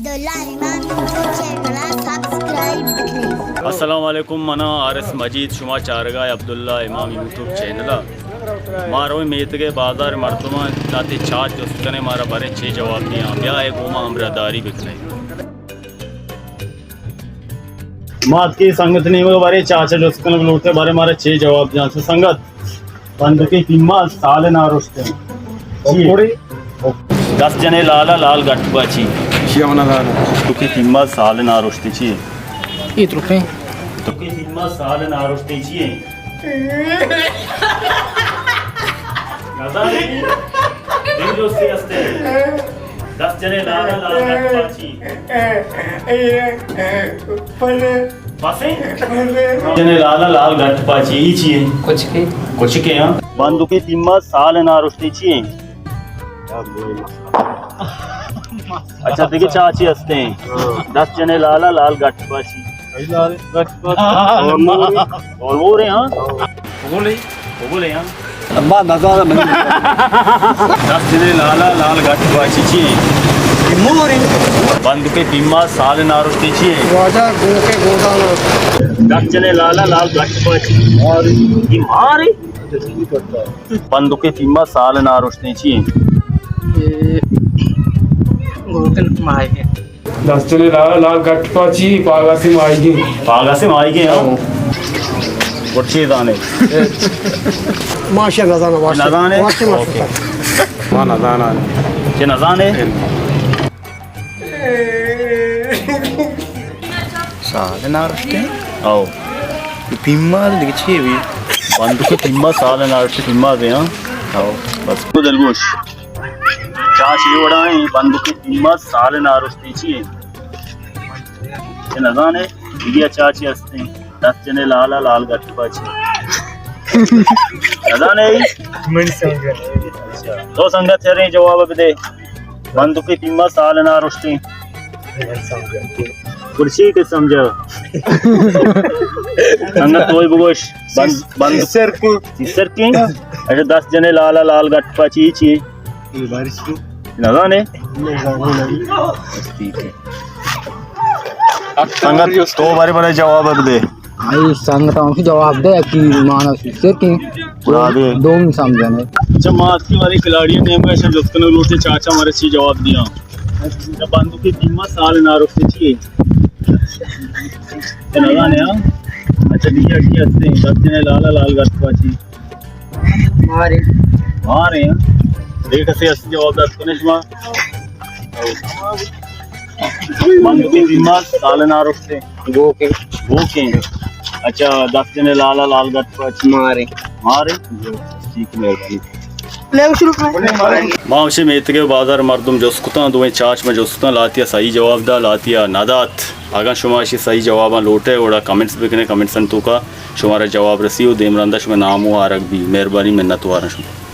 عبداللہ امام YouTube channel ءَ سبسکرائب بکنیں۔ السلام علیکم، منا آر ایس مجید، شما چارگا عبداللہ امام یوٹیوب چینل ءَ۔ ما رویں میتگ ءِ بازار مردماں، لہتے چاچ جست کنیں، مارا بریں چے جواب دیاں۔ بیا اے گوما ہمراہداری بکنیں۔ ما اتکیں سنگت نیمگ ءَ، بارے چاچا جست کنگ لوٹے، بارے مارا چے جواب دیاں۔ سنگت، بندوکیں پیماز سال نارشتیں۔ چی؟ دست جنے لالا لال گٹ پاچی۔ چی ہم نہ زاناں۔ بندوکیں پیماز سال نارشتیں چی؟ اے ترکیں۔ بندوکیں پیماز سال نارشتیں چی؟ نزانے؟ دل جستے ہستے۔ دست جنے لالا لال گٹ پاچی۔ پسے؟ جنے لالا لال گٹ پاچی، ای چی ہے؟ کچکے۔ کچکے، ہاں۔ بندوکیں پیماز سال نارشتے چی ہے؟ اچھا، دیکھیں چاچی ہستے ہیں۔ دست جنے لالا لال گٹ پاچی۔ اور مورے، اور مورے، ہاں۔ بولے، بولے، ہاں۔ ما نزاناں من۔ دست جنے لالا لال گٹ پاچی چی؟ مورے۔ بندوکیں پیماز سال نارشتے چی؟ واجہ گوکے گودان۔ دست جنے لالا لال گٹ پاچی۔ مارے۔ بندوکیں پیماز سال نارشتے چی؟ گوکن ماہیگیں۔ دست جنے لالا لال گٹ پاچی، پاگا سے ماہیگیں۔ پاگا سے ماہیگیں، ہاں۔ گڑا چے زانے؟ ماشا نزاناں، ماشا۔ نزانے؟ ماشا، ماشا۔ اوکے۔ ما نزاناں۔ چے نزانے؟ سال نارشتے؟ او۔ پیماز دگہ چی بی؟ بندوکیں پیماز سال نارشتے پیماز ہیں، ہاں۔ او۔ بس۔ دلگوش۔ چاچ اے وڑا ایں، بندوکیں پیماز سال نارشتے چی ہے؟ چے نزانے؟ دگہ چاچی ہستیں۔ دست جنے لالا لال گٹ پاچی۔ نزانے؟ من سمجھا۔ تو سنگت چریں جواب بدے۔ بندوکیں پیماز سال نارشتے۔ من سمجھا۔ کرسی کے سمجھا۔ سنگت توئی بگوش۔ بند، بند۔ سر کو۔ سر کی؟ اچھا، دست جنے لالا لال گٹ پاچی چی؟ نزانے؟ ٹھیک ہے۔ سنگت تو بارے بارے جواب بدے۔ آئی سنگت ہم کی جواب دے کہ مانا سر کی؟ گڑا دے۔ دوم سمجھنے۔ اچھا، ما اتکیں بارے کھلاڑی نیمگ ءَ، شما جست کنگ لوٹے چاچا مارا چی جواب دیاں۔ اچھا، بندوکیں پیماز سال نارشتے چی؟ نزانے، ہاں؟ اچھا، دگہ چی ہستیں؟ دست جنے لالا لال گٹ پاچی۔ مارے۔ مارے، ہاں؟ دیکھ سے ہستی جواب دات کنے شما۔ بندوکیں پیماز سال نارشتے۔ گوکے۔ گوکے۔ اچھا، دست جنے لالا لال گٹ پاچی۔ مارے۔ مارے؟ ٹھیک، مہربانی۔ ما ہمشی میتگ ءِ بازار مردم جست کتاں، دوئیں چاچ ما جست کتاں، لہتیا صحیح جواب دا، لہتیا نہ دات۔ اگاں شما اشی صحیح جواباں لوٹے، گڑا کمنٹس بکنے، کمنٹسانی توکا شمارا جواب رسی و دیم رندا شما نام و آرگ بی۔ مہربانی، منت واراں شما۔